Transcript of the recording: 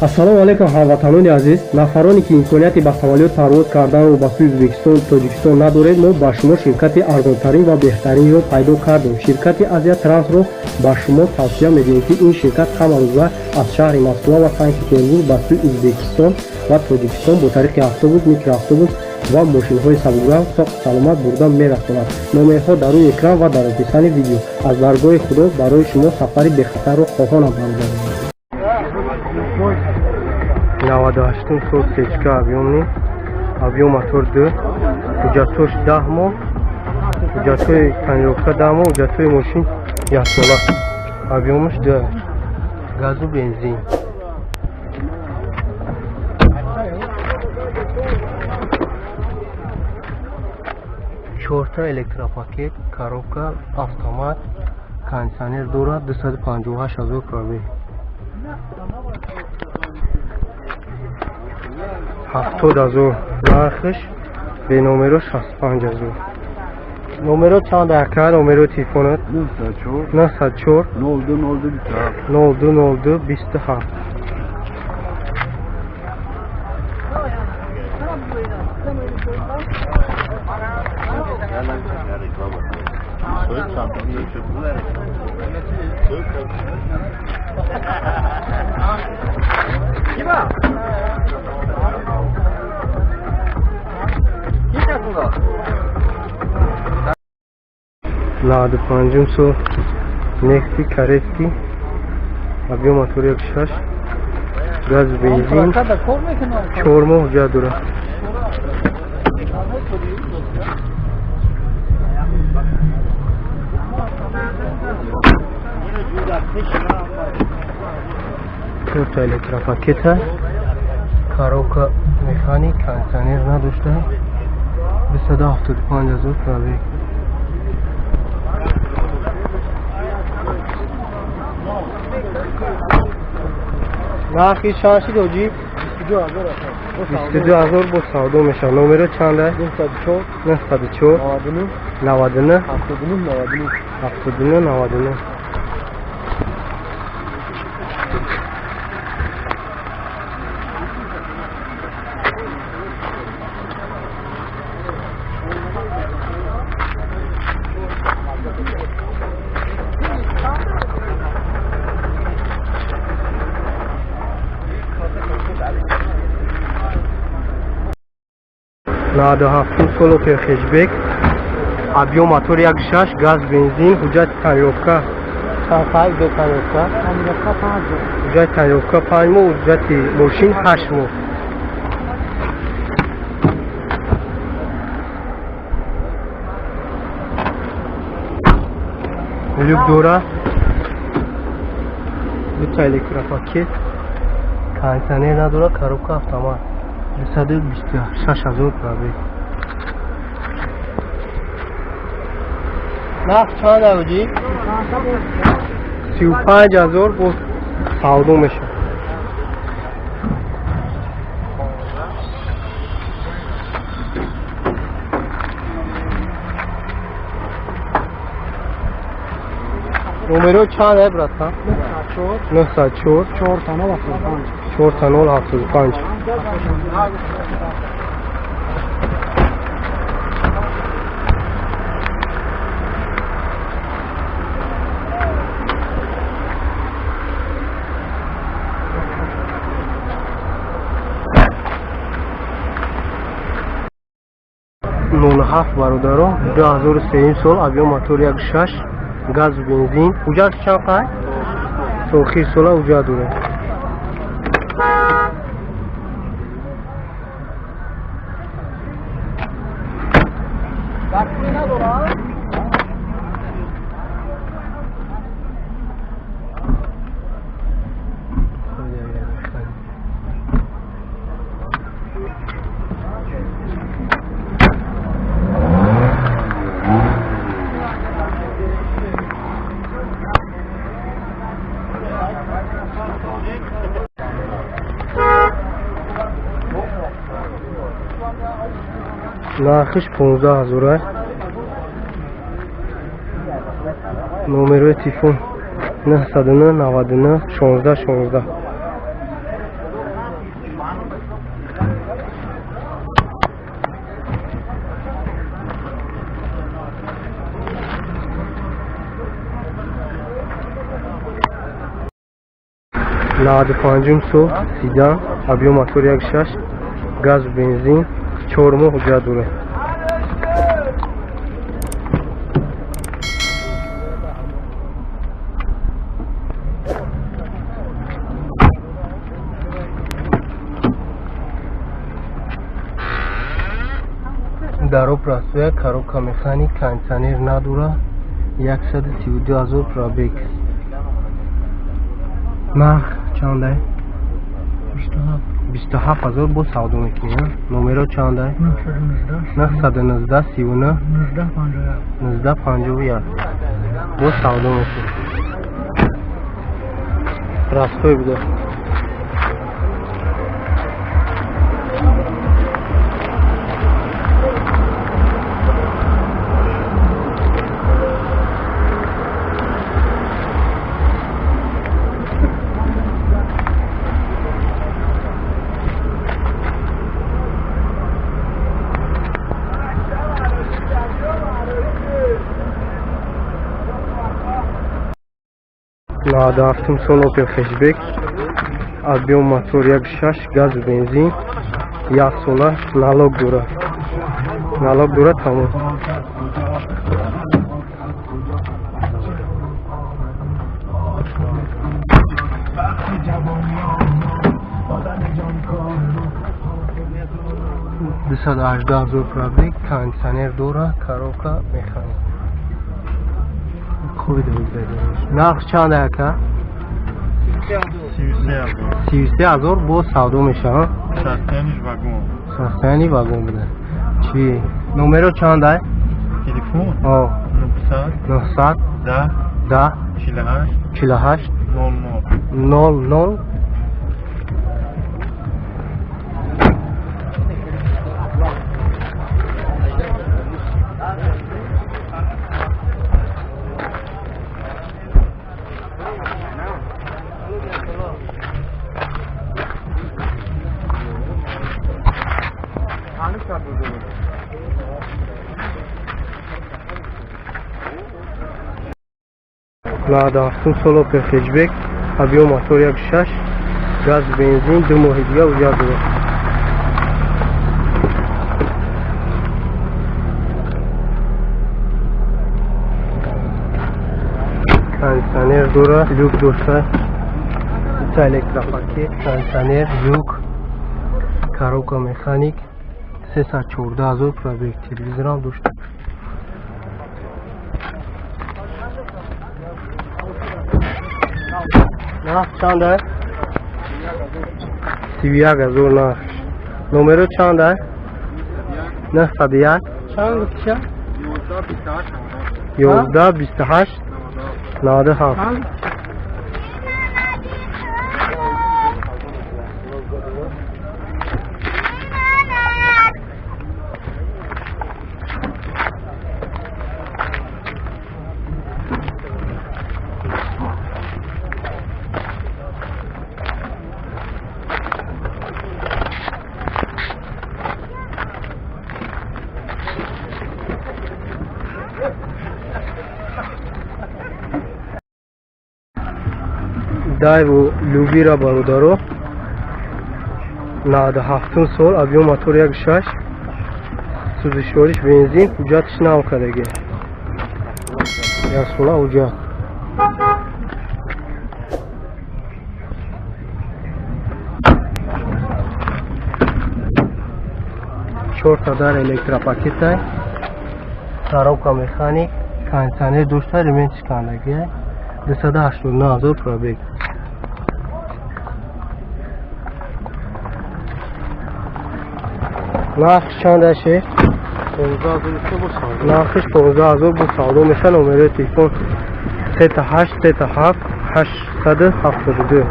Ассалому алайкум, ҳамватанони азиз. Нафароне ки имконияти ба самолёт парвоз карданро ба сӯи Ӯзбекистон, Тоҷикистон надоред, мо ба шумо ширкати арзонтарин ва беҳтаринро пайдо кардем. Ширкати Азия Трансро ба шумо тавсия медиҳем, ки ин ширкат ҳамарӯза аз шаҳри Москва ва Санкт Петербург ба сӯи Ӯзбекистон ва Тоҷикистон бо тариқи автобус, микроавтобус ва мошинҳои сабукранг соқу саломат бурда мерасонад. Номерҳо дар рӯи экран ва дар описании видео. Аз даргоҳи Худо барои шумо сафари бехатарро хоҳонам, бародарон. 98 сол, сечка, объёмный, объём мотор 2, ҳуҷҷатҳош 10 моҳ, ҳуҷҷатҳои тонировка 10 моҳ, ҳуҷҷатҳои мошин яксола, объёмаш 2, газу бензин. Чорта электропакет, коробка автомат, кондитсионер дорад, 258 000 пробег. 70 000 нархш, бе номеро 65 000. Номеро чанд, ака, номеро телефонат? 904. 904. 02 02 27. 02 02 27. 95-ум сол, Нексия корейский, объём мотор 1,6, газ, бензин, 4 моҳ ҳуҷҷат дорад. Чорта электропакета, коробка механик, кондитсионер надошта, 275 000 пробег. Нархи чанд шид, ҳоҷӣ? 22 000, бо савдо мешавад. Номеро чанд аст? 904. 904. 99. 99. 79 99. 79 99. 97-ум сол, Опел хэтчбек, объём мотор 1,6, газ, бензин, ҳуҷҷати тонировка чанд қай бе тонировка? Ҳуҷҷати тонировка 5 моҳ, ҳуҷҷати мошин 8 моҳ. Люк дора, дута электропакет, кондитсионер надорад, коробка автомат, 226 000 пробег. Нарх чанд, ҳоҷӣ? 35 000, бо савдо мешавад. Номеро чанд е, братан? 904. 4 0 75. 4 0 75. 07, бародаро, 2003 сол, объём мотор 1,6, газу бензин. Ҳуҷҷат чанд қай? То охири сола ҳуҷҷат дорад. Нархиш 15 000 аст. Номерои телефон 999 99 16 16. Наваду панҷум сол седан, объем мотор 1.6, газу бензин, 4 моҳ ҳуҷҷат дорад. Даро простой, коробка механик, кондиционер надора, 132 ҳазор пробег. Нарх чандай? 27 ҳазор бо савдо мекунӣ. Номеро чандай? 919 39 19 51 бо савдо мекунӣ. Простой буда. Наваду ҳафтум сол Opel Hatchback, объем мотор 1.6, газу бензин, як сола налог дорад. Налог дорад тамом. Дусаду ҳаждаҳ ҳазор пробег, кондиционер дорад, коробка механик. Нарх чанд ака? 33 ҳазор бо савдо мешавад. Состояние вагон буда. Чи? Номеро чанд ай? Телефон? О. 900 900 10 10 48 48 00 00. Наваду ҳафтум сол Opel Hatchback, объем мотор 1.6, газ бензин, 2 моҳи дига ҳуҷҷат дорад. Кондиционер дорад, люк дошта, электропакет, кондиционер, люк, коробка механик, 314 ҳазор пробег, телевизорам дошта. Нарх чанд ай? 31 ҳазор нарх. Номеро чанд ай? 901 Чанд гуфтиша? 11 28 97. Дайву Любира бародаро, 97 сол, объем мотор 1.6, сӯзишвориш бензин, ҳуҷҷатиш нав кардагӣ. Як сола ҳуҷҷат. Чорта дар электропакетай, коробка механик, кондиционер дошта, ремень шикандагӣ, 289 ҳазор пробег. Нарх чанд аше? Нархиш 15 ҳазор бо савдо меша. Номерои телефон 38 37 872.